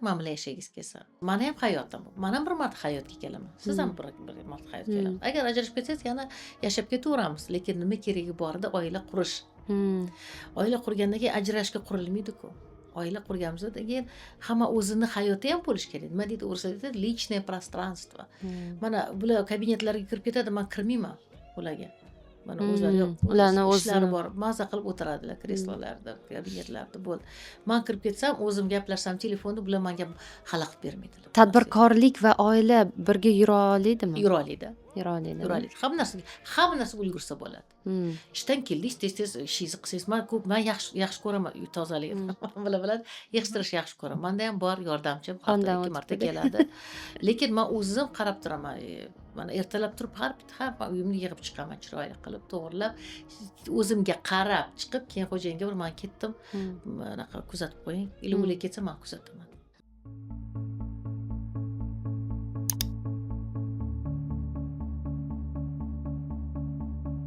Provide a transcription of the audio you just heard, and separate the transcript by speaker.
Speaker 1: Man bilan yashagingiz kelsa, mani ham hayotim bu. Man ham bir marta hayotga kelaman, siz ham bir marta hayotga kelasiz. Agar ajrashib ketsangiz, yana yashab ketaveramiz, lekin nima keragi bor edi oila qurish? Oila qurgandan keyin ajrashishga qurilmaydiku. Oila qurganimizdan keyin hamma o'zini hayoti ham bo'lishi kerak. Nima deydi o'rislar, deydi, личное пространство. Mana bular kabinetlarga kirib ketadi, man kirmayman ularga. Mana o'zlari yo'q,
Speaker 2: Ularni
Speaker 1: ishlari
Speaker 2: o'zini
Speaker 1: bor, maza qilib o'tiradilar kreslolarda, kabinetlarda, bo'ldi. Man kirib ketsam, o'zim gaplashsam telefonda, bular manga xalaqit bermaydilar.
Speaker 2: Tadbirkorlik va oila birga yura oladimi?
Speaker 1: Yura oladi.
Speaker 2: Yura oladimi?
Speaker 1: Yura oladi, hamma narsaga, hamma narsaga ulgursa bo'ladi. Ishdan keldingiz, tez tez ishingizni qilsangiz. Man ko'p, man yaxshi, yaxshi ko'raman uy tozaligini, bular biladi, yig'ishtirishni yaxshi ko'raman. Manda ham bor yordamchim, haftada
Speaker 2: Xondan
Speaker 1: ikki
Speaker 2: o'tib
Speaker 1: marta
Speaker 2: ketdi.
Speaker 1: keladi, lekin man o'zim qarab turaman. Mana ertalab turib har bitta, har uyimni yig'ib chiqaman, chiroyli qilib, to'g'irlab, o'zimga qarab chiqib, keyin xo'jayinga bir, man ketdim, anaqa kuzatib qo'ying, или ular ketsa, man kuzataman.